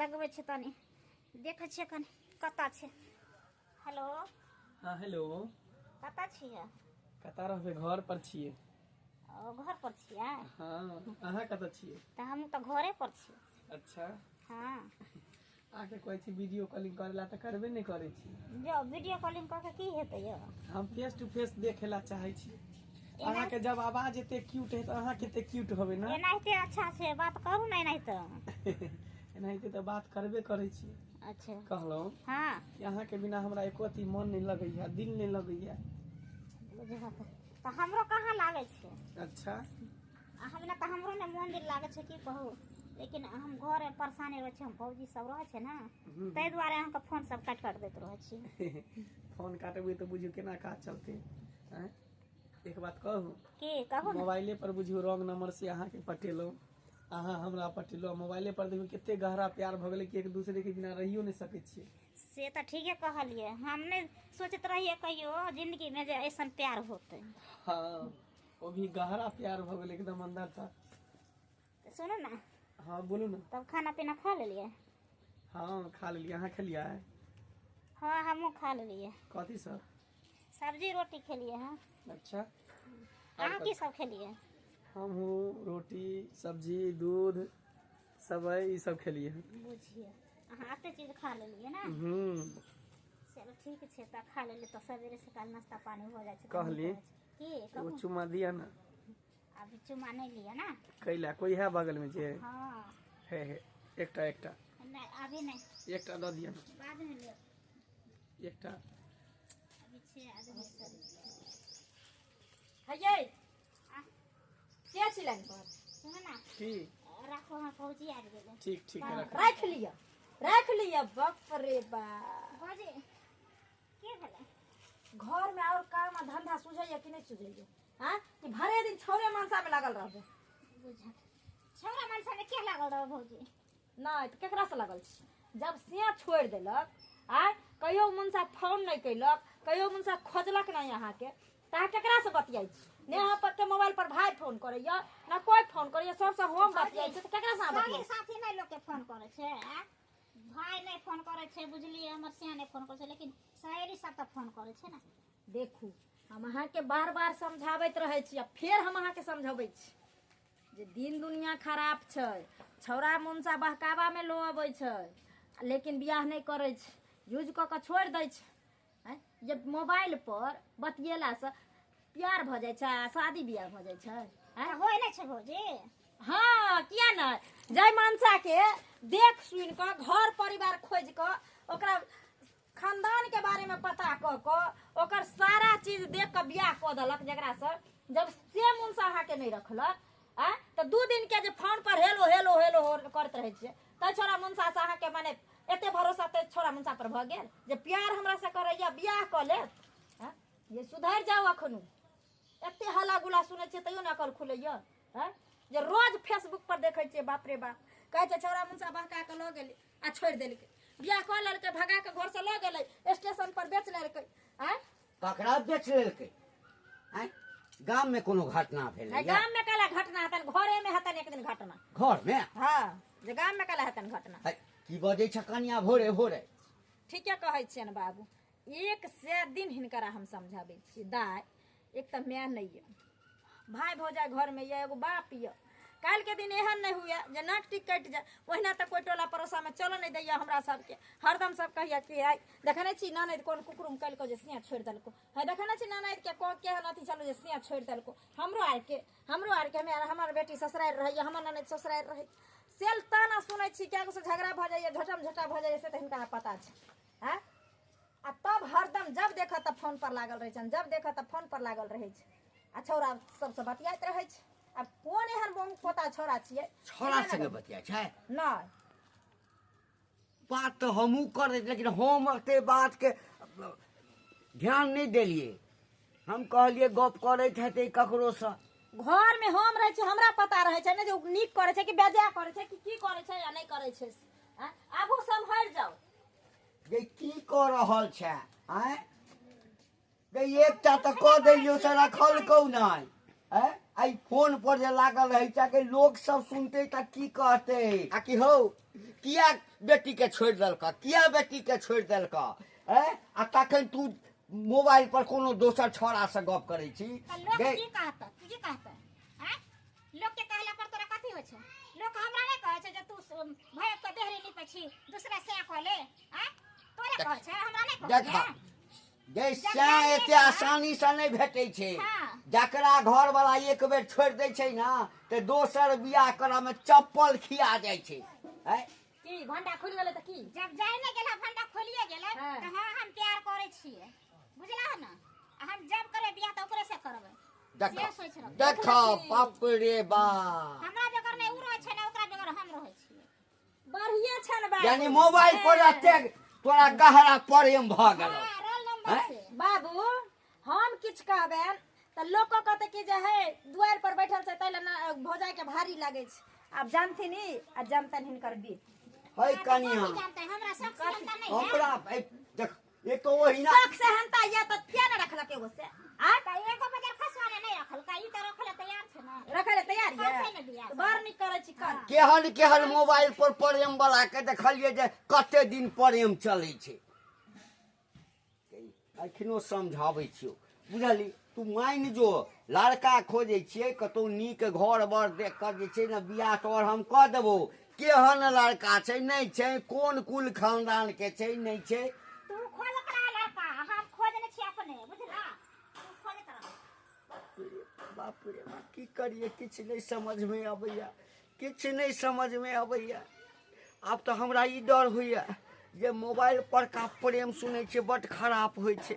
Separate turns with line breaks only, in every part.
लगबै छै तनी देखै छियै कनि कतऽ छै। हेलो।
हाँ हेलो।
कतऽ छियै?
कतऽ रहबै, घर पर छियै।
ओ घर पर छियै?
हाँ, अहाँ कतऽ छियै?
तऽ हमहूँ तऽ घरे पर छी।
अच्छा।
हाँ।
अहाँके कहै छी वीडियो कॉलिंग करै ला तऽ करबे नहि करै छी।
जो वीडियो कॉलिंग कऽ के की हेतै यौ?
हम फेस टू फेस देखे ला चाहै छी। अहाँके जब आवाज एते क्यूट है तऽ अहाँ कते क्यूट होबै ना?
एनाहिते अच्छा छै, बात करू ने एनाहिते।
एनाहिते तऽ बात करबे करै छी।
अच्छा।
कहलहुँ
हाँ
कि अहाँके बिना हमरा एको अथी मन नहि लगैया, दिल नहि लगैया।
बुझलक तऽ हमरो कहाँ लागै छै।
अच्छा।
अहाँ बिना तऽ हमरो ने मन दिल लागै छै, की कहू। लेकिन हम घर परेशानी रहै छी, हम भौजी सब रहै छै ने, ताहि दुआरे अहाँके फोन सब काटि काटि दैत रहै छी।
फोन काटबै तऽ बुझियौ केना काज चलतै। आँय, एक बात कहू?
की कहू ने।
मोबाइले पर बुझियौ रॉन्ग नंबर से अहाँके पटेलहुँ, अहाँ हमरा पटेलहुँ। मोबाइले पर देखियौ कते गहरा प्यार भऽ गेलै कि एक दूसरे के बिना रहियो नहि सकै छियै।
से तऽ ठीके कहलियै, हम नहि सोचैत रहियै कहियो जिंदगीमे जे ऐसन प्यार होतै।
हाँ, वो भी गहरा प्यार भऽ गेलै एकदम अंदर तक।
तऽ सुनू ने।
हाँ बोलू ने।
तब खाना पीना खा लेलियै?
हाँ खा लेलियै। अहाँ खेलियै?
हाँ हमहूँ खा लेलियै।
कथी सब?
सब्जी रोटी खेलियै हँ।
अच्छा।
अहाँ की सब खेलियै?
हमहूँ रोटी सब्जी दूध सबै ई सब खेलियै हँ।
बुझियै अहाँ एते चीज खा लेलियै ने। चलो ठीक छै, तऽ खा लेलियै तऽ सवेरे सकाल नाश्ता पानी हो जाइ छै।
कहली
की
एगो
कहू?
चुम्मा दिअ ने।
अभी चुम्मा नहि लिअ ने।
कैला कोई है बगल में जे?
हाँ।
हे हे, एकटा एकटा।
नहि अभी नहि।
एकटा दऽ दिअ ने।
बाद में लिअ।
एकटा।
अभी छै आदमी सब।
हैयै के छी लाइन पर?
सुनू ने।
की?
राखू, हमर फौजी आबि गेलै।
ठीक ठीक है, राखू।
राखि लिअ, राखि लिअ। बाप रे बाप।
भौजी की भेलै?
घर में और काम आ धंधा सुझैया कि नहि सुझैया? हाँ कि भरे दिन छौरे मनसा में लागल रहबै?
बुझल छौरा मनसा में किया लागल रहबै भौजी?
नहि तऽ केकरा से लागल छी? जब से छोड़ि देलक आय, कहियो मनसा फोन नहि कैलक, कहियो मनसा खोजलक नहि अहाँके, तऽ अहाँ केकरा से बतियाइ छी? ने अहाँ पर के मोबाइल पर भाय फोन करैया ना कोई फोन करैया, सबसे हम बतियाइ छी, तऽ केकरा से अहाँ
संगी
बतियाइ?
साथी नहि लोकके फोन करै छै, आ भाय नहि फोन करै छै, बुझलियै, हमर सिया नहि फोन करै छै, लेकिन सहेली सब तऽ फोन करै छै ने।
देखू, हम अहाँके बार बार समझाबैत रहै छी आ फेर हम अहाँके समझबै छी जे दिन दुनिया खराब छै, छौड़ा मुनसा बहकावामे लऽ अबै छै, लेकिन बियाह नहि करै छै, यूज कऽ कऽ छोड़ि दै छै। आँय, जे मोबाइल पर बतियेलासँ प्यार भऽ जाइ छै आ शादी बियाह भऽ जाइ छै? आँय?
तऽ होइ नहि छै भौजी।
हाँ किया नहि, जाहि मनसाके देख सुनि कऽ घर परिवार खोजि कऽ ओकरा खानदान के बारे में पता कऽ कऽ ओकर सारा चीज देख कऽ बियाह कऽ देलक, जकरासँ जब से मनसा अहाँके नहि रखलक आँय, तऽ 2 दिन के जे फोन पर हेलो हेलो हेलो करैत रहै छियै, तै छोड़ा मनसासँ अहाँके माने एते भरोसा तै छोड़ा मनसा पर भऽ गेल जे प्यार हमरासँ करैया बियाह कऽ लेत? आँय, ये सुधरि जाउ। अखनो एते हल्ला गुल्ला सुनै छियै तैयो ने अकल खुलैया? आँय, जे रोज फेसबुक पर देखै छियै, बाप रे बाप, कहै छै छौड़ा मुनसा बहका कऽ लऽ गेलै आ छोड़ि देलकै, बियाह कऽ लेलकै, भगा कऽ घरसँ लऽ गेलै, स्टेशन पर बेच लेलकै। आँय,
ककरा बेच लेलकै? आँय, गाम में कोनो घटना भेलै?
नहि, गाम में काला घटना हेतन? घरे में हेतन एक दिन घटना।
घर में?
हाँ, जे गाम में काला हेतन घटना।
है, की बजै छ कनिया भोरे भोरे?
ठीके कहै छियनि बाबू, 100 दिन हिनकरा हम समझाबै छियै। दाइ, एक तऽ माय नहि यऽ, भाय भौजाइ घरमे यऽ, एगो बाप यऽ, काल्हिके दिन एहन नहि हुए जे नाक टिक कटि जाय। ओहिना तऽ कोइ टोला पड़ोसामे चलऽ नहि दैया हमरा सबके, हरदम सब कहैया कि आइ देखै नहि छी ननैद कोन कुकुरुम कलको जे सियाँ छोड़ि देलको है, देखै नहि छी ननैदके को केहन अथी छलो जे सियाँ छोड़ि देलको। हमरो आरके हमे हमर बेटी ससुरारि रहैया, हमर ननैद ससुरारि रहै, सेल ताना सुनै छी, कए गोसँ झगड़ा भऽ जाइए, झटम झटा भऽ जाइए, से तऽ हिनका पता छै। आँय, आ तब हरदम जब देखऽ तब फोन पर लागल रहै छनि, जब देखऽ तब फोन पर लागल रहै छै आ छौड़ा सबसँ बतियाइत रहै छै। आब कोन एहन बम पोता छौड़ा छियै?
छौड़ा संगे बतियाइ छै?
नहि।
बात तऽ हमहूँ करै, लेकिन हम एते बातके ध्यान नहि देलियै। हम कहलियै गप करैत हेतै ककरोसँ।
घरमे हम रहै छी, हमरा पता रहै छै ने जे ओ नीक करै छै कि बेजाय करै छै कि की करै छै या नहि करै छै। आँय, आबू सम्हरि जाउ।
जे की कऽ रहल छै? आँय गे, एकटा तऽ कऽ देलियौ से रखलकौ नहि। आँय, आई फोन पर जे लागल रहै छै कि लोक सब सुनते तऽ की कहते आ कि हौ किया बेटी के छोड़ि देलक, किया बेटी के छोड़ि देलक ए? आ तखन तू मोबाइल पर कोनो दोसर छौड़ा से गप करै छी।
तऽ लोक की कहतै, की कहतै? आँय, लोक के कहला पर तोरा कथी होइ छै? लोक हमरा नहि कहै छै जे तू भैया के देहरी नीपै छी, दूसरा से कह ले। आँय, तोरे कहै छै, हमरा नहि कहै
देख
छै।
गे सएह एते आसानी से नहि भेटै छै।
हाँ।
जकरा घर वाला एक बेर छोड़ि दै छै ने तऽ दोसर बियाह करऽ मे चप्पल खिया जाइ छै। आँय?
की भंडा खुलि गेलै तऽ की?
जब जाय नहि गेला भंडा खोलिए गेलै।
हाँ।
तऽ हाँ हम प्यार करै छियै, बुझला ने? आ हम जब करबै बियाह तऽ ओकरे से करबै।
देख
से सोचि रख।
देख बाप रे बाप,
हमरा बगैर नहि उ रहै छै ने ओकरा बगैर हम रहै छियै।
बढ़िया छन बाबू।
यानी मोबाइल पर एतेक तोरा गहरा प्रेम भऽ गेल।
हाँ, रोल नंबर से।
बाबू हम किछु कहबनि तऽ लोको कहतै कि जे हे दुआरि पर बैठल छै ताहि लए ना भौजाई के भारी लागै छै। आब जानथिन ई आ जानतनि हिनकर बेटी।
है कनिया,
कथी जानतै? हमरा शौक सेहनता नहि है।
हमरा देख एक तो ओहिना
शौक सेहनता या तऽ किया ने रखलक एगो से?
आ तऽ एगो बजार खसवाने नहि रखलकै, ई तऽ रखले तैयार छै ने।
रखै लए तैयार यऽ?
करतै ने बियाह।
बड़ नीक करै छी कर।
केहन केहन मोबाइल पर प्रेम वाला के देखलियै जे कते दिन प्रेम चलै छै। एखनो समझाबै छियौ, बुझली? तू मानि जो, लड़का खोजै छियै कतौ नीक घर बर देख कऽ जे छै ने बियाह तोहर हम कऽ देबौ। केहन लड़का छै नहि छै, कोन कुल खानदान के छै नहि छै।
तू खोजत रह लड़का, हम खोजने छियै अपने, बुझला? तू खोजत रह।
बाप रे बाप, की करियै, किछु नहि समझमे अबैया, किछु नहि समझमे अबैया। आब तऽ हमरा ई डर होइया जे मोबाइल पर का प्रेम सुनै छियै बड्ड खराब होइ छै,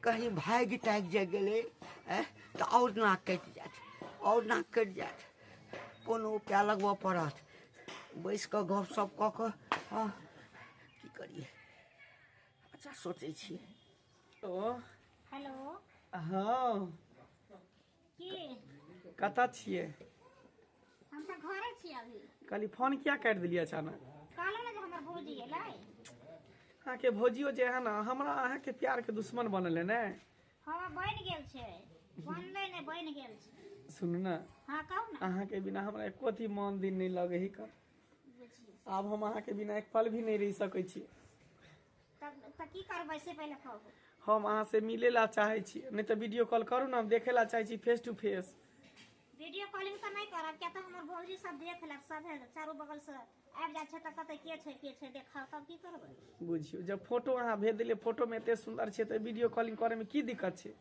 कहीं भागि तागि जे गेलै तऽ आओर नाक कटि जायत, आओर नाक कटि जायत। कोनो उपाय लगबऽ पड़त, बैस कऽ गपशप कऽ कऽ। हँ की करियै, अच्छा सोचै छियै।
ओ
हेलो।
हाँ।
की
कतऽ छियै?
हम तऽ घरे छियै अभी।
कहली फोन किया काटि देलियै अचानक?
कहलहुँ ने जे हमर भौजी एलै।
अहाँके भौजियो जे है ने हमरा अहाँके प्यार के दुश्मन बनल है ने।
हाँ बनि गेल छै, बनलै नहि बनि गेल छै।
सुनू ने।
हाँ कहू ने।
अहाँके बिना हमरा एको अथी मन दिन नहि लगै ही कर।
बुझियौ।
आब हम अहाँके बिना एक पल भी नहि रहि सकै छी।
तब तऽ की करबै से पहिले कहू।
हम अहाँ से मिले ला चाहै छी, नहि तऽ वीडियो कॉल करू ने, हम देखे ला चाहै छी face to face.
Video calling तऽ नहि करब, किया तऽ हमर भौजी सब देख लेत, सब चारू बगल से आबि जाइ छै तऽ कहतै के छै के छै देखाउ, तब की करबै?
बुझियौ जब फोटो अहाँ भेज देलियै, फोटो में एते सुन्दर छै तऽ वीडियो कॉलिंग करे में की दिक्कत छै?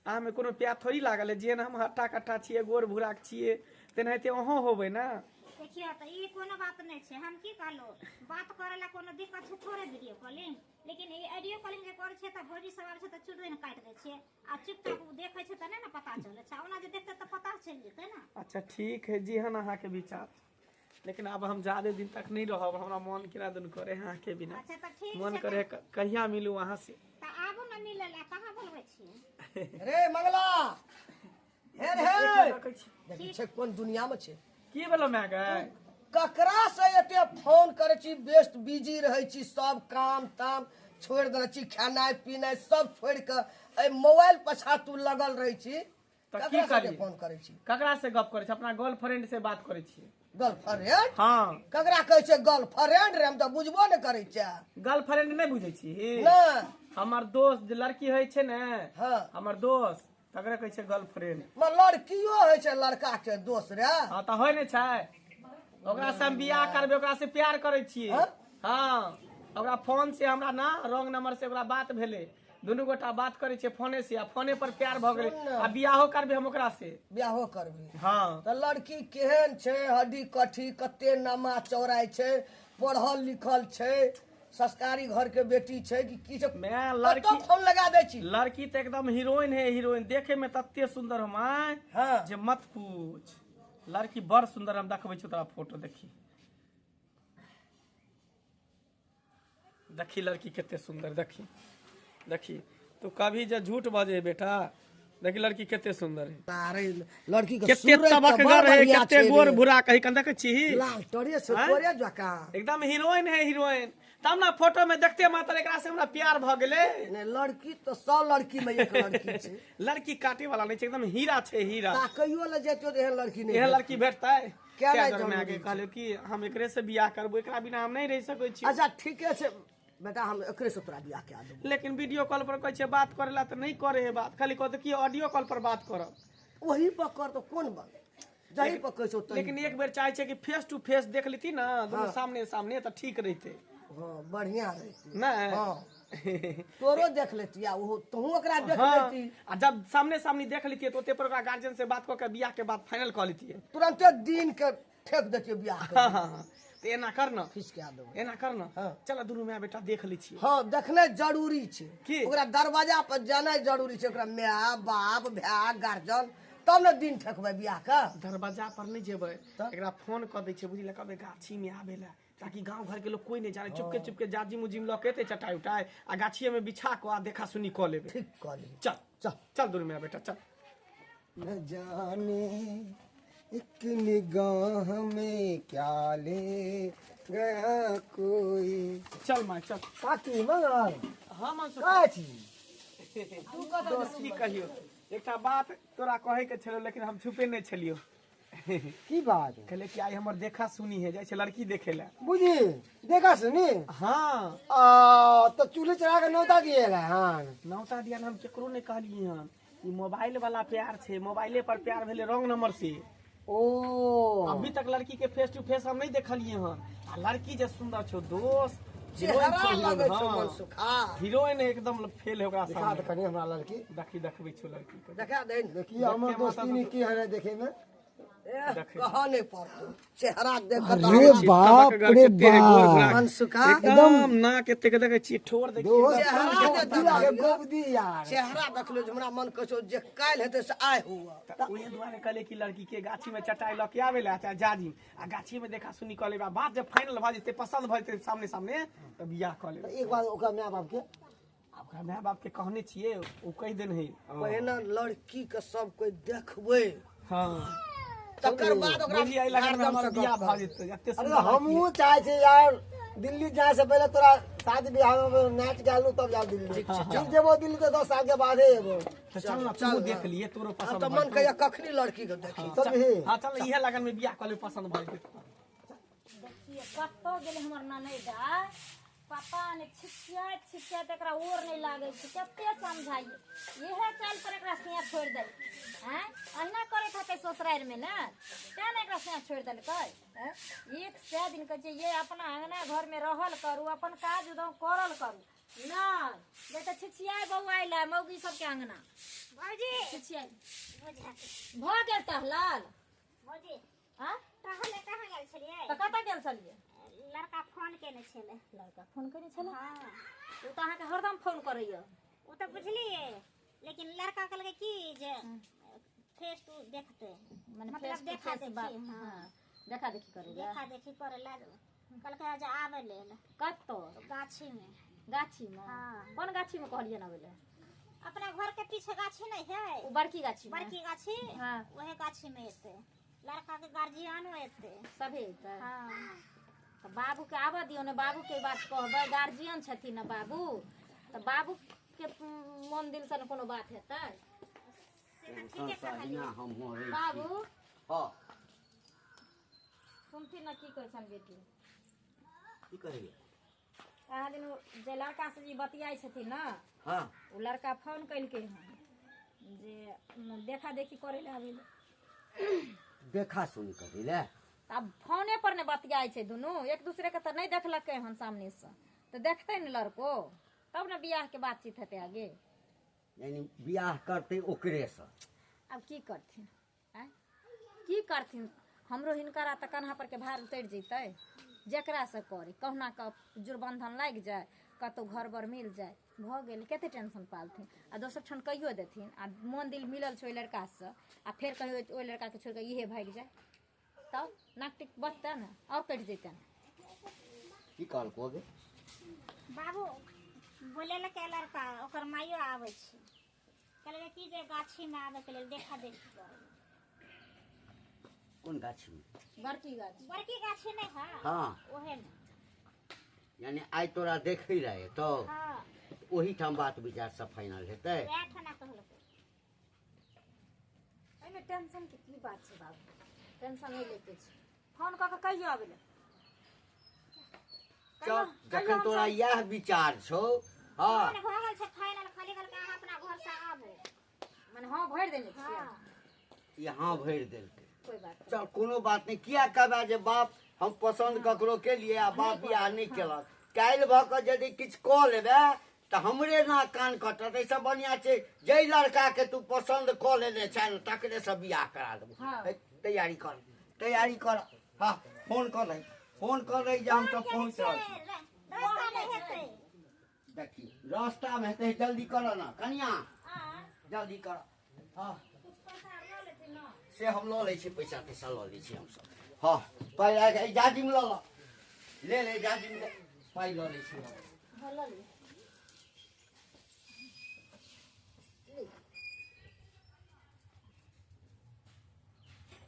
अहाँ में कोनो प्यार थोड़ी लागल है? जेहन हम हट्टा कट्टा छियै, गोर भूराक छियै, तेनाहिते अहूँ होबै ने।
देखियौ तऽ ई कोनो बात नहि छै, हम की कहलहुँ, बात करे ला कोनो दिक्कत छै थोड़े वीडियो कॉलिंग, लेकिन ई ऑडियो कॉलिंग जे करै छियै तऽ भौजी सब आबै छै तऽ चुटदिन काटि दै छियै आ चुपचाप ओ देखै छै तऽ नहि ने पता चलै छै, ओना जे देखतै तऽ पता चलि जेतै ने।
अच्छा ठीक है, जेहन अहाँके विचार, लेकिन आब हम ज्यादे दिन तक नहीं रहब, हमरा मन केना दिन करे है अहाँके बिना।
अच्छा तऽ ठीक
मन
छै।
करे कहिया मिलू अहाँ से।
तऽ आबू ने मिलै लए, कहाँ बोलबै छियै?
रे मंगला, हे रे
रखै छी।
देखी छै कोन दुनिया में छै।
की भेलो my गे?
ककरा से एते फोन करै छी, बेस्ट बिजी रहै छी, सब काम ताम छोड़ि देने छी, खेनाइ पिनाइ सब छोड़ि कऽ एहि मोबाइल पछा तू लगल रहै छी।
तऽ की
ककरा से एते
करियै?
फोन करै छी?
ककरा से गप करै छी? अपना गर्लफ्रेंड से बात करै छियै।
गर्लफ्रेंड?
हाँ।
ककरा कहै छै गर्लफ्रेंड रे? हम तऽ बुझबो नहि करै छियै।
गर्लफ्रेंड नहि बुझै छी?
नहि।
हमर दोस्त जे लड़की होइ छै ने,
हाँ।
हमर दोस्त, तकरे कहै छै गर्लफ्रेंड।
म लड़कियो होइ छै लड़का के दोस्त रे?
हाँ तऽ होइ नहि छै, ओकरा से हम बियाह करबै, ओकरा से प्यार करै छियै।
हाँ?
हाँ, ओकरा फोन से हमरा ना रॉन्ग नंबर से ओकरा बात भेलै, दुनू गोटा बात करै छियै फोने से आ फोने पर प्यार भऽ गेलै
सुन ने।
आ बियाहो करबै हम ओकरा से।
बियाहो करबै?
हाँ।
तऽ लड़की केहन छै, हड्डी कट्ठी, कते नमा चौड़ाइ छै, पढ़ल लिखल छै, संस्कारी घर के बेटी छै कि की छै?
मैं
कतऽ
लड़की
फोन लगा दै छी?
लड़की तऽ एकदम हीरोइन है, हीरोइन, देखे में तते सुंदर हम आय।
हाँ।
जे मत पूछ, लड़की बड़ सुंदर, हम देखबै छी तोरा फोटो, देखी देखी लड़की कते सुंदर, देखी देखी। तू कभी जे झूठ बजे बेटा देखी लड़की कते सुंदर है।
अरे लड़की के
कते तबकगर है, कते गोर भूरा कही कन देखे छी,
लाल टरे से तोरे जका
एकदम हीरोइन है, हीरोइन। तब ना फोटो में देखते मात्र एकरा से हमरा प्यार भ गेले।
ने लड़की तो 100 लड़की में एक लड़की छै।
लड़की काटे वाला नहीं छै, एकदम हीरा छै, हीरा।
ताकइयो ले जेतो एहन लड़की नहीं,
एहन लड़की भेटतै
क्या
क्या
नहीं
में आगे कहलियो कि हम एकरे से बियाह करबो, एकरा बिना हम नहीं रह सकै छी।
अच्छा ठीके छै बेटा, हम एकरे से तोरा बियाह कए देबो।
लेकिन वीडियो कॉल पर कहै छै बात करेला त नहीं करे है बात, खाली कहत कि ऑडियो कॉल पर बात करब।
वही पर कर तो कोन बात, जही पर कहै छौ तही।
लेकिन एक बेर चाहे छै कि फेस टू फेस देख लेती ना, दोनों सामने सामने त ठीक रहते।
हां बढ़िया रहती
ना।
हां तोरो देख लेती आ ओहो तोहू ओकरा देख लेती।
आ जब सामने सामने देख लेती तो ओते पर ओकरा गार्जियन से बात क के बियाह के बात फाइनल क लेती,
तुरंते दिन के ठेक देती बियाह के।
हां हां तो एना कर ना,
खींच के आ देबो,
एना कर ना।
हां
चल दुनू my बेटा देख लै छी।
हां देखने जरूरी छै, ओकरा दरवाजा पर जाना जरूरी छै, ओकरा my बाप भाय गार्जियन तब ने दिन ठेकबै बियाह के।
दरवाजा पर नहीं जेबै, एकरा फोन क दै छै बुझली, कहबै गाछी में आबे ला, ताकि गांव घर के लोग कोई नहीं जाने। चुपके चुपके जाजी मुजिम लऽ के एतै चटाई उटाई आ गाछिए में बिछा के आ देखा सुनी क लेबै।
ठीक क लेबै।
चल चल चल दुनू my बेटा चल।
न जाने एक निगाह में क्या ले गया कोई।
चल मां चल।
काकी मंगल।
हां मां
का छी
तू दोस्त की कहियो, एकटा बात तोरा कहे के छलो लेकिन हम छुपे नहीं छलियो।
की बात?
कहले कि आई हमर देखा सुनी है, जाय छै लड़की देखे ला।
बुझी देखा सुनी?
हाँ।
आ तो चूल्हे चढ़ा के नौता दिए ला। हाँ
नौता दिया हम केकरो नहीं कहलिए हन, ई मोबाइल वाला प्यार छै, मोबाइले पर प्यार भेले रॉन्ग नंबर से।
ओ
अभी तक लड़की के फेस टू फेस हम नहीं देखलिए हन, आ लड़की जे सुंदर छौ दोस्त,
चेहरा लगे छौ मनसुखा,
हीरोइन एकदम फेल है ओकरा
सामने। देखा कनी हमरा लड़की
देखी, देखबै छौ लड़की के
देखा दे।
देखिए हमर दोस्ती नी की है देखे में,
कहा नहीं पड़तो चेहरा देख के।
अरे बाप रे बाप
मनसुखा
एकदम नाक एते के देखे छी, ठोर देखी,
चेहरा गोबदी यार,
चेहरा देखलो जे हमरा मन कहै छौ जे काल्हि हेतै से आइ हुआ।
त ओहे दुआरे कहले कि लड़की के गाछी में चटाई ल के आबे ला चाहे जाजी, आ गाछी में देखा सुनी क लेबा, बात जब फाइनल भ जेतै, पसंद भ जेतै सामने सामने त बियाह क लेबै।
एक बार ओकरा my बाप के,
ओकरा my बाप के कहने छियै, ओ कहि देने है
पहिने लड़की के सब कोई देखबै।
हां
तकर बाद ओकरा
लगन में हमर बियाह भ जेतै। एते
अरे हमहू चाहे छी यार दिल्ली जाए से पहले तोरा शादी बियाह में नाच गालू तब जाओ दिल्ली। फिर जेबो दिल्ली तो 10 साल के बाद ही एबो।
तो चल ना तू देख लिए तोरो पसंद
त मन कहिया कखनी लड़की के देखी।
चल
हां चल इहे लगन में बियाह क ले पसंद भ जेतै।
देखिए कतौ गेलै हमर ननैदा, पता नहीं छिछिया छिछिया एकरा ओर नहीं लागे छै, कते समझाइए इहे चाल पर एकरा सिया छोड़ दे। हैं अहिना करैत हेतै ससुरारि में ना, तें ने एकरा सिया छोड़ देलकै। 100 दिन कहै छै ये अपना अंगना घर में रहल करू, अपन काज उदम करल करू, ना जे त छिछियाइ बौआइ ला मौगी सबके अंगना। भौजी छिछियाइ भ गेल तहलाल। भौजी हां टहले कहाँ गेल छलियै? त कतऽ गेल छलियै? लड़का फोन केने छलै। लड़का फोन केने छलै? हां ओ त अहाँ के हरदम फोन करैया। ओ त बुझलियै, लेकिन लड़का कहलकै की जे फेस टू देखते, मतलब देखा देखी। हां देखा देखी करैला, देखा देखी करैला कहलकै जे आबै लेल। कतौ? गाछी में। गाछी में? हां। कोन गाछी में कहलियै आबै लेल? अपना घर के पीछे गाछी नहीं है, ओ बड़की गाछी, बड़की गाछी। हां वहे गाछी में एतै लड़का के गार्जियनो एतै, सभे एतै। हां तऽ बाबू के आबऽ दियौ ने, बाबू के बात कहबै, गार्जियन छथिन ने बाबू, तऽ बाबू के मन दिल से ने कोनो बात हेतै। बाबू
हां
सुनथिन ने की कहै छनि बेटी?
की कहैया?
अहाँ दिन जे लड़का से जी बतियाइ छथिन ने,
हां
ओ लड़का फोन केलकै हन जे देखा देखी करै लए आबै।
देखा सुनी करै लए?
आब फोने पर ने बतियाइ छै दुनू, एक दूसरे के तऽ नहीं देखलकै हन सामने से, तऽ देखतै ने लड़को तब ने बियाह के बातचीत हेतै आगे।
यानी बियाह करतै ओकरे से।
आब की करथिन? आँय की करथिन? हमरो हिनकरा तऽ कन्हा पर के भार उतरि जैतै, जकरा से करी कहुना के जुर्बंधन लागि जाय, कतौ घर बर मिल जाय, भऽ गेल। कते टेंशन पालथिन। आ दोसर ठाम कहियो देथिन आ मन दिल मिलल छै ओहि लड़का से, आ फेर कहियो ओहि लड़का के छोड़ि कऽ इहे भागि जाय तब नाक टिक बचतै ने और कटि जैतै।
की कहलको गे?
बाबू बोलेलकै लड़का, ओकर माइयो आबै छै। कहलकै की जे गाछीमे आबैके लेल देखा देखी करै।
कोन गाछी में?
बड़की गाछी।
बड़की गाछी नहि है?
हाँ।
ओहे मे।
यानी आइ तोरा देखै रहे तो
हाँ।
ओहिठाम बात विचार सब फाइनल हेतै।
वएह ठाना कहलकै।
एहिमे टेंशन के की बात छै बाबू, टेंशन नहि लैके छै। फोन कऽ के कहियो आबै लए।
चल जखन तोरा इएह विचार छौ। हाँ
भऽ गेल छै फाइनल, खाली कहलकै अहाँ अपना घर से आबू।
मने हाँ भरि देने छियै।
हाँ।
ई हाँ भरि देलकै।
कोई बात नहीं।
चल कोनो बात नहीं, किया कहबे जे बाप हम पसंद ककरो के लिए आ बाप बियाह नहीं केलक। काल्हि भऽ कऽ यदि किछु कऽ लेबै तऽ हमरे ना कान कटत। एहिसँ बढ़िआँ छै जाहि लड़का के तू पसंद कऽ लेने छै ने तकरे से बियाह करा देबो। तैयारी कर, तैयारी कर। हाँ फोन कर दही, फोन कर दही जे हमसब पहुँच रहल छी।
रास्ता मे हेतै।
देखियौ रास्ता मे हेतै, जल्दी कर ना कनिया, जल्दी कर। हाँ से हम लऽ लै छी, पैसा तैसा लऽ लै छी हमसब। हाँ पाइ जाजिम लऽ लऽ, ले ले जाजिम, पाइ लऽ लै छी हम।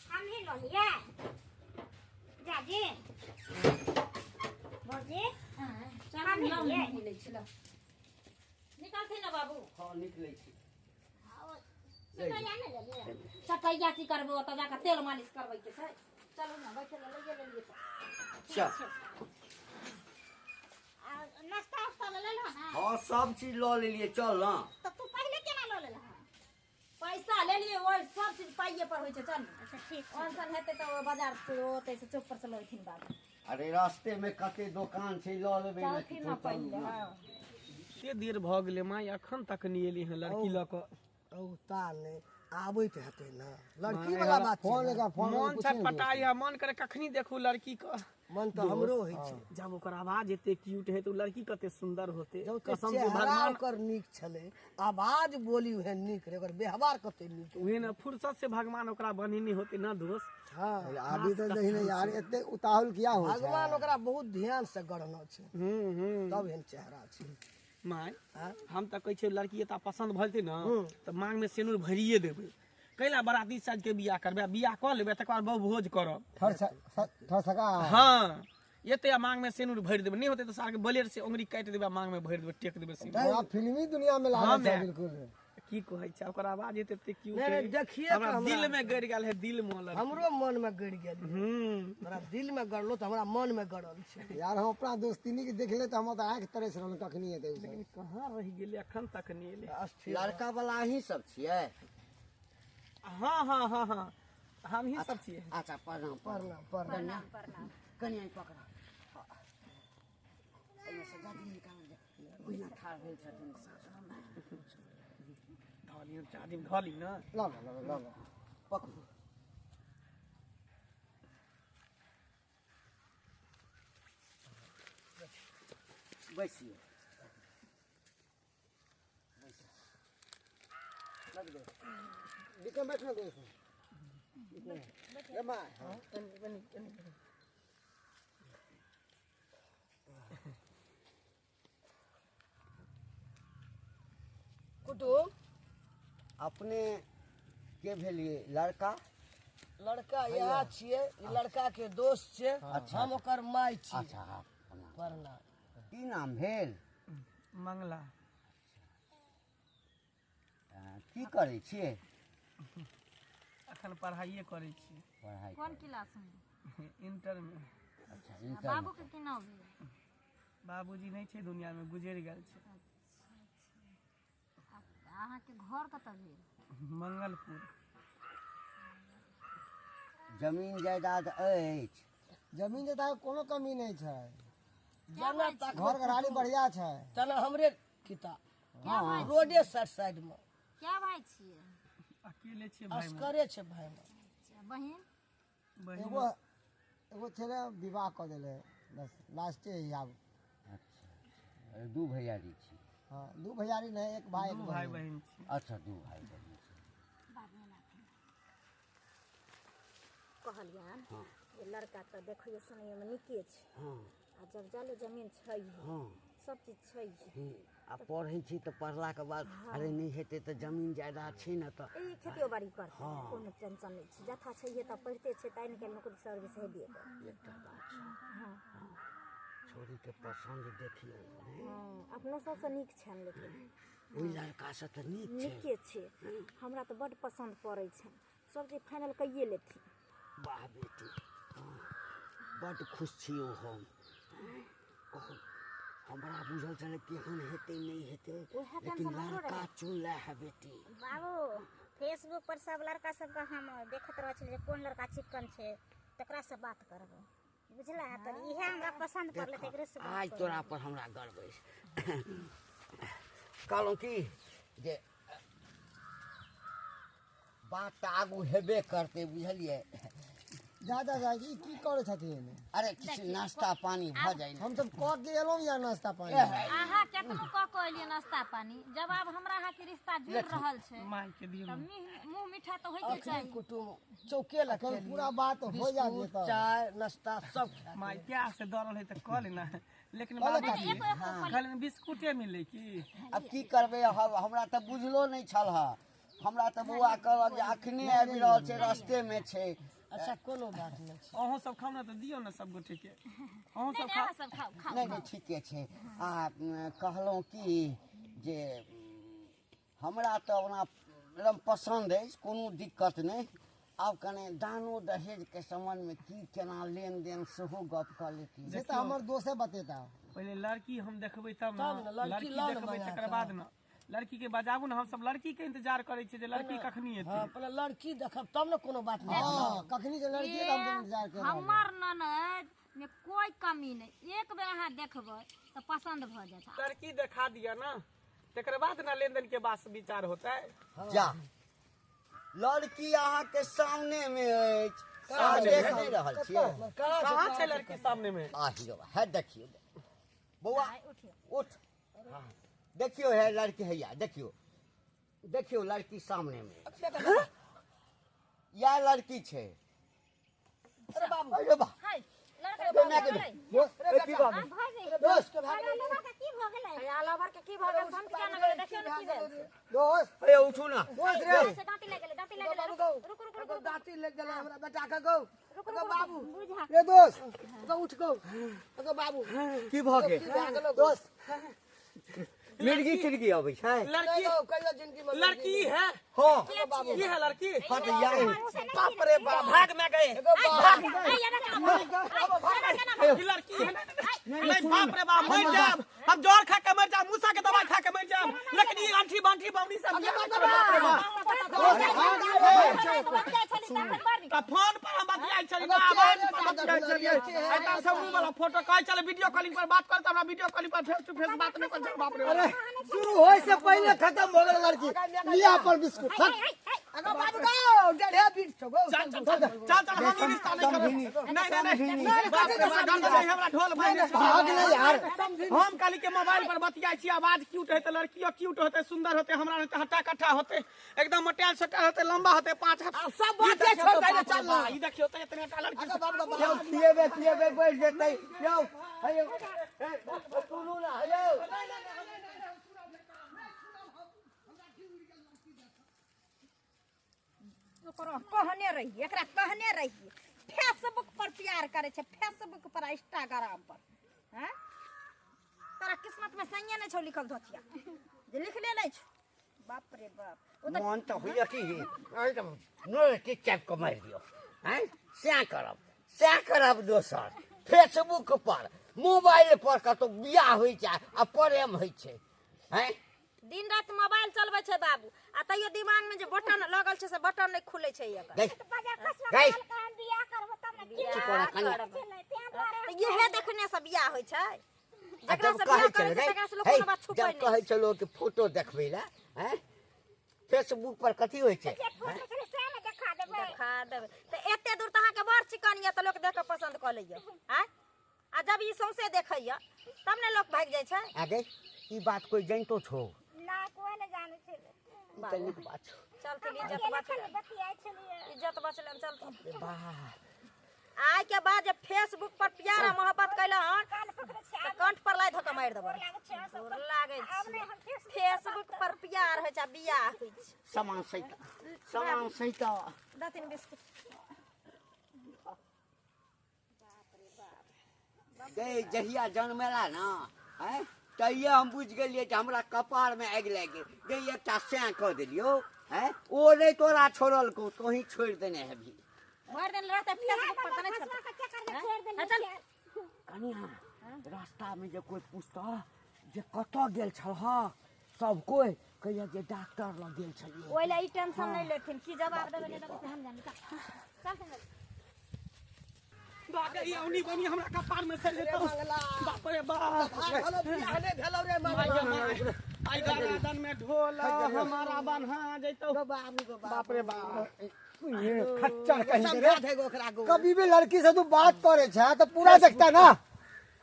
हमही लऽ लियै जाजिम भौजी।
हमही लै छी, निकालथिन ना बाबू।
हाँ निकलै छी।
चटैया की करबै, ओतऽ जाकऽ तेल मालिश करबै के छै। चलू ने बैठे लए लैए लेलियै तऽ।
चल
नाश्ता उस्ता लऽ लेलहो ने?
हाँ सब चीज लऽ लेलियै। चल ना।
तऽ तू पहिले केना लऽ लेलहो?
पैसा लेलियै, ओहि सब चीज पाइए पर होइ छै। चल
अच्छा ठीक।
ऑनसन हेतै तऽ ओहि बाजार से ओतै से चौक पर से लऽ बाबू।
अरे रास्ते में कते दोकान छै, लऽ लेबै ने।
चलथिन ना पहिले। हाँ
कते देर भऽ गेलै माय, अखन तक नहि एली हँ लड़की लऽ कऽ।
औता नहि, आबैत हेतै ने लड़की वाला बात।
फोन लगा, फोन
मन छटपटाइ है, मन करे कखनी देखू लड़की के।
मन तऽ हमरो होइ छै।
जब ओकर आवाज एते क्यूट है तो लड़की कते सुंदर होते। कसम से
चेहरा
भगवान
ओकर नीक छलै, आवाज बोली उहे नीक रहै, ओकर व्यवहार कते नीक।
उहे ने फुर्सत से भगवान ओकरा बनेने होते ना दोस्त।
हाँ
अभी तो देखी ने यार एते उताहुल किया हो छै।
भगवान ओकरा बहुत ध्यान से गढ़ना छै, तब एहन चेहरा छै।
My हम तऽ कहै छियै लड़की एता पसंद भऽ जेतै ने तऽ मांग में सेनुर भरिए देबै। कैला बराती साज के बियाह करबै, बियाह कऽ लेबै तकर बाद बहु भोज करब।
ठर सका।
हाँ एते मांग में सेनुर भरि देबै, नहीं होते तऽ सार के बलेर से उंगली काटि देबै, मांग में भरि देबै, टेक देबै सिनुर।
बड़ा फिल्मी दुनिया में
हाँ
लागल छै
मैं।
बिल्कुल।
की कहै छै ओकर आवाज एते एते क्यूट
नहि,
है।
नहि, देखिए
हमरा
कऽ
दिल में गड़ि गेल है, दिल में लड़की।
हमरो मन में गड़ि गेल। हमरा दिल में गड़लो तऽ हमरा मन में गड़ल छै।
यार हम अपना दोस्तिनी के देखले तऽ हम तऽ आँखि तरस रहल कखनी एतै उ सब।
लेकिन कहाँ रहि गेलै, अखन तक नहि एलै।
अस्थिर
लड़का वाला अहीं सब छियै?
हाँ हाँ हाँ हाँ हम ही सब छियै।
अच्छा प्रणाम प्रणाम।
प्रणाम प्रणाम।
कनिया ई पकड़ा, एहिमे से जाजिम निकालल जाय। ओहिना ठाढ़ भेल छथिन सासु।
धऽ लियौ जाजिम, धऽ ली ना।
ल ल ल ल ल।
पकड़ू। बैसियौ।
विक्रम बैठ ना दोस्त। ए माय हाँ।
कुटुम
अपने के भेलियै लड़का?
लड़का इएह छियै, ई लड़का के दोस्त छियै, हम ओकर माय छियै।
अच्छा हाँ प्रणाम।
प्रणाम।
की नाम भेल?
मंगला।
की करै छियै?
अखन पढ़ाइए करै छी।
पढ़ाइ?
कोन क्लास में?
इंटर में।
अच्छा इंटर।
बाबू के की नाम भेल?
बाबूजी नहि छै दुनिया में, गुजरि गेल छै।
अहाँके घर कतऽ भेल?
मंगलपुर।
जमीन जायदाद अछि?
जमीन जायदाद के कोनो कमी नहि छै।
जेना
घर घराड़ी बढ़िया छै।
तेना हमरे किता
क्या भाई?
रोडे साइड साइड में।
क्या भाई छियै?
अकेले छियै भाई।
असकरे छै भाई में।
अच्छा, बहिन?
बहिन।
एगो एगो छलै, विवाह कऽ देले, बस लास्टे है आब।
अच्छा दू भैयारी छी?
हाँ दू भैयारी नहीं, एक भाई एक
दू भाई
बहिन।
बहिन छी।
अच्छा दू भाई बहिन छी।
कहलियन जे लड़का तऽ देखियो सुनैयोमे नीके छै
हँ
आ जब जाले जमीन छै
हँ
सब चीज छै।
आ पढ़ै छी तऽ पढ़लाके बाद अरे नहि हेतै तऽ जमीन जायदाद छै ने तऽ
ई खेतियो बाड़ी करतै, कोनो टेंशन नहि छै। जथा छैहे तऽ पढ़िते छै, तऽ आइ काल्हि नौकरी सर्विस हेबे करतै।
एकटा बात छै, छौड़ीके पसन्द देखियौ।
हँ, अपनो सबसँ नीक छनि, लेकिन
ओहि लड़कासँ तऽ नीक छै।
नीके छै, हमरा तऽ बड्ड पसन्द पड़ै छनि। सब चीज फाइनल कैये लेथिन।
वाह बेटी, हँ, बड्ड खुश छियौ हम। कहू, हमरा बुझल छलै केहन हेतै नहि हेतै,
उएह
लेकिन
टेंशन हमरो
लड़का
रहै।
चुनले है बेटी।
बाबू, फेसबुक पर सब लड़का सबके हम देखैत रहै छलियै जे कोन लड़का चिक्कन छै तकरासँ बात करबै, बुझला? तऽ इएह हमरा पसन्द पड़लै, तऽ एकरे से बात
आइ
करबै।
तोरा पर हमरा गर्व अछि। कहलहुँ की जे बात तऽ आगू हेबे करतै, बुझलियै?
जा जा जा, ई की करै छथिन?
अरे किछु नाश्ता पानी भऽ जाइ ने।
हम सब कऽ के एलहुँ या नाश्ता पानी।
अहाँ केतनो कऽ के एलियै नाश्ता पानी, जब आब हमरा अहाँके रिश्ता जुड़ि रहल छै
माय के दियौ
तऽ मुँह मीठा तऽ होइके
अखनी
चाही।
कुटुम चौके लग
अखन पूरा बात हो जा दियै
बिस्कुट
तब।
चाय नाश्ता सब खा।
माय प्यास से दौड़ल है तऽ कऽ ले ने, लेकिन
कऽ ले
बाबूजी
काकी।
एको एको
कहलनि बिस्कुटे मिलै की?
आब की करबै, हमरा तऽ बुझलो नहि छल हँ। हमरा तऽ बौआ कहलक जे अखने आबि रहल छै, रस्तेमे छै।
अच्छा, कोनो बात नहि छै।
अहूँ सब खाउ ने तऽ दियौ ने सब गोटे के, अहूँ
नहि
सब
नहि,
खाउ।
अहाँ सब खाउ खाउ।
नहि नहि, ठीके छै। आ कहलहुँ की जे हमरा तऽ ओना एकदम पसन्द अछि, कोनो दिक्कत नहि। आब कने दानो दहेजके सम्बन्धमे की केना लेनदेन सेहो गप कऽ लेती।
से तऽ हमर दोसे बतेता।
पहिले लड़की हम देखबै तब
तब
ने
ने, लड़की
लड़की
लाउ ने
देखबै
मँगा
तकर
कऽ।
बाद ने लड़की के बजाबू ने। हम सब लड़की के इंतजार करै छियै जे लड़की कखनी एतै।
हँ, पहिले लड़की देखब तब ने कोनो बात नहि।
हँ, कखनी के लड़की है, हम इंतजार कर रहल।
हमर ननद मे कोई कमी नहि, एक बेर अहाँ देखबै तऽ पसन्द भऽ जायत।
लड़की देखा दिया ना, तकर बाद ना लेन देन के बात विचार होता है।
जा, लड़की अहाँके सामने मे अछि, अहाँ देख नहि रहल छियै?
कहाँ छै लड़की सामने में?
आहिरो है, देखियौ बौआ।
आइ उठियौ।
उठ, देखियौ है लड़की हैया, देखियौ देखियौ लड़की सामने मे, इएह लड़की छै।
अरे बाबू,
अरे बा
हाय लड़का,
गे माय के
भऽ गेलै।
ए, की बात?
दोस्त।
अरे लोहा के की भऽ गेलै?
हे, आल के की भऽ गेल? हम किया ने गेलै? देखियौ ने की भेल छै।
दोस्त।
हे, उठू ना।
दोस्त रे।
से दाँती लागि गेलै, दाँती लागि गेलै।
बाबू गौ,
रुकु रुकु
गौ,
रुकु।
दाँती लागि गेलै हमरा बेटा के गौ। गौ बाबू।
बुझा।
रे दोस्त।
गौ, उठ गौ, गौ बाबू।
की भऽ गेल?
की भए गेलौ गौ?
दोस्त।
मिर्गी तिर्गी अबै छै?
लड़की
गौ, कहियो जिंदगी में
लड़की है?
हँ।
ये है लड़की?
हँ तऽ इएह।
बाप रे बाप, भाग में गए।
गौ बाबू।
ये लड़की है? नहीं नहीं, बाप रे बाप, मर जाब हम, जोर खा के मर जाब, मूसा के दवाई खा के मर जाब, लेकिन ये अंठी बांठी बावनी सब क्या करब? बाप रे बाप। तऽ फोन पर हम बतियाइ छली ना, आवाज पर बतियाइ छलियै। एतऽ से उ वाला फोटो कहै छलै वीडियो कॉलिंग पर बात कर, तऽ हमरा वीडियो कॉलिंग पर फेस टू फेस बात नहि करै। बाप रे बाप।
अरे, शुरू होय से पहले खत्म हो गेल लड़की। लिया अपन बिस्कुट थक।
अगो बाबू गौ, डेढ़े बीट छौ गौ।
चल चल चल चल चल, हम ई रिश्ता नहि करब। नहीं नहीं नहीं, बाप रे बाप, गंद नहीं, हमरा ढोल भाई।
भाग ले यार।
हम काली के मोबाइल पर बतियाइ छी, आवाज क्यूट हेतै, लड़कियो क्यूट होतै, सुंदर होतै, हमरा होतै, हट्टा कट्ठा होतै, एकदम मोटायल सोटायल होतै, लंबा होतै, 5 हाथ।
सब बाते
ई देखियौ
छोड़
तऽ
दे,
बाप रे
चल ना।
बा, ई देखियौ तऽ एतने टा लड़की।
अगो बाबू गौ,
यौ, खिएबे खिएबे बढ़ि जेतै यौ। हेयौ, हे, सुनू ना, हेयौ।
ओकरो कहने रहियै, एकरा कहने रहियै, फेसबुक पर प्यार करै छै, फेसबुक पर, इंस्टाग्राम पर। हैं, तोरा किस्मत में सैये नहि छौ लिखल, धोतिया जे लिखले नहि छौ। बाप रे बाप, ओ तऽ
मन तऽ होइए कि नोरटी चापि कऽ मारि दियौ। आँय, सएह करब, सएह करब। दोसर फेसबुक पर मोबाइल पर कतहु बियाह होइ छै आ प्रेम होइ छै? आँय,
दिन राति मोबाइल चलबै छै बाबू, आ तैयो दिमाग में जे बटन लगल छै से बटन नहि खुलै छै एकर।
देख
बजा खसुआ
गई।
कहलकै हम बियाह करबो तब ने की
चुप रह कनी।
छलै, तें दुआरे।
तऽ इहे देखने से बियाह होइ छै?
आ
जकरा
जब
से
कहै
बियाह करै
छलै
छै
रे,
तकरा से लोक
हे,
कोनो बात छुपै
जब
नहि।
कहै छलौ कि फोटो देखबै लए, आँय, फेसबुक पर कथी होइ छै?
जे फोटो छलै सएह ने देखा देबै।
देखा देबै तऽ एते दूर तऽ अहाँके बड़ चिकन यऽ, तऽ लोक देख कऽ पसन्द कऽ लैया। आँय, आ जब ई सौंसे देखैया तब ने लोक भागि जाइ छै।
आ गई, ई बात कोइ जानितो छौ?
नहि, कोइ नहि जानै छलै।
ई तऽ नीक बात छौ।
चलथिन,
हम
इज्जत
अकेले
बचल।
खाली बतियाइ छलियै।
इज्जत बचलन, चलथिन।
वाह।
आइ के बाद जे फेसबुक पर प्यार आ मोहब्बत कैला हन
कान पकड़ै छै।
तऽ कंठ पर लाइ धऽ कऽ मारि देबो। गोर लागै छी। फेसबुक पर प्यार होइ छै आ बियाह होइ छै।
सामान सहित, सामान सहित।
दथिन बिस्कुट।
गे जहिया जन्मेला ना हैं तहिया हम बुझि गेलियै जे हमरा कपारमे आगि लागि गेल। गे एकटा सैं कऽ देलियौ हैं, ओ नहि तोरा छोड़लकौ, तोही छोड़ि देने हेबही।
भरि दिन रहतै फेसबुक पर तऽ नहि छोड़तै। चल
कनिया रास्तामे जे कोइ पूछतह जे कतऽ गेल छलह, सब कोइ कहिया जे डॉक्टर लग गेल छलियै।
ओहि लए ई टेंशन नहि लेथिन, की जवाब देबै नहि देबै से हम जानी। चल चल।
औनी बनी हमरा कपार में सड़ जेतौ। बाप रे बाप, आई गार्डन में ढोल हमारा बन्हा जैतौ। बाप रे बाप,
खच्चर कहीं रे। कभी भी लड़की से तू बात करे छे तो पूरा देखता ना।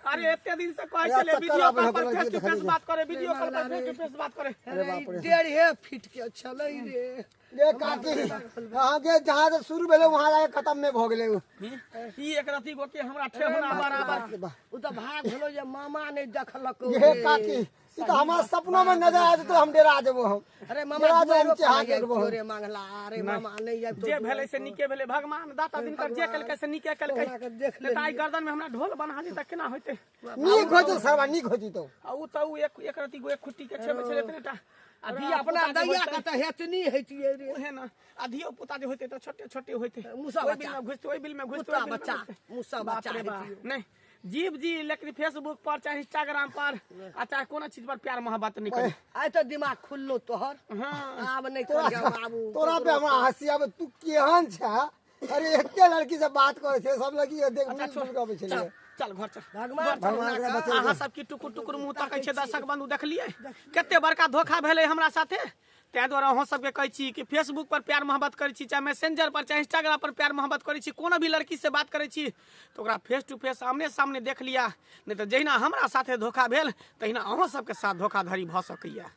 अरे एते दिन से कहै छले वीडियो कॉल पर फेस टू फेस बात करे, वीडियो कॉल पर फेस टू फेस बात करे।
अरे बाप रे,
1.5 फीट के छलै रे।
ये काकी अहाँ के जहाँ से शुरू भेलै वहाँ जाके खत्म में भऽ गेलै।
ई एक रति गोटे हमरा ठेहुना बराबर।
उ तऽ भाग भेलो जे मामा नहि देखलक।
ये काकी ई तऽ हमरा सपनो में नजर आ जेतौ, हम डेरा जेबो हम।
अरे मामा रे मांगला, अरे मामा नहि आबि।
जे भेलै से नीके भेलै, भगवान दाता दिनकर जे केलकै से नीके केलकै। नहि तऽ आइ गर्दन में हमरा ढोल बन्हा जेतै केना होइतै?
नीक होइतौ सरवा, नीक होइतौ।
आ उ तऽ उ एक रति गो एक खुट्टी के छेबै छलै एतने टा। आ धिया
अपना दैया के तऽ हेतनी हैतियै रे।
ओहे ना, आ धियो पुता जे होइतै तऽ छोटे छोटे होइतै।
मुसा
ओहि बिल में घुसतै, ओहि बिल में घुसतै,
बच्चा मुसा बच्चा।
नहीं जीव जी, लेकिन फेसबुक पर चाहे इंस्टाग्राम पर आ चाहे कोनो चीज पर प्यार मोहब्बत नहीं करे।
आइ तऽ दिमाग खुललो तोहर।
हाँ
आब नहीं करिया बाबू।
तोरा पे हमरा हंसी आबे, तू केहन छे? अरे एते लड़की से बात करे छे, सब लड़की देख मिल के आबै छलियै।
चल घर चल।
भगवान
भगवान
अहाँ सब की टुकुर टुकुर मुँह तकै छै। दर्शक बंधु देखलियै कते बड़का धोखा भेलै हमरा साथे। ताहि दुआरे अहाँ सबके कहै छी कि फेसबुक पर प्यार मोहब्बत करै छी, चाहे मैसेंजर पर, चाहे इंस्टाग्राम पर प्यार मोहब्बत करै छी, कोनो भी लड़की से बात करै छी तऽ ओकरा फेस टू फेस आमने सामने देख लिया। नहि तऽ जहिना हमरा साथे धोखा भेल तहिना अहाँ सबके साथ धोखाधड़ी भऽ सकैया।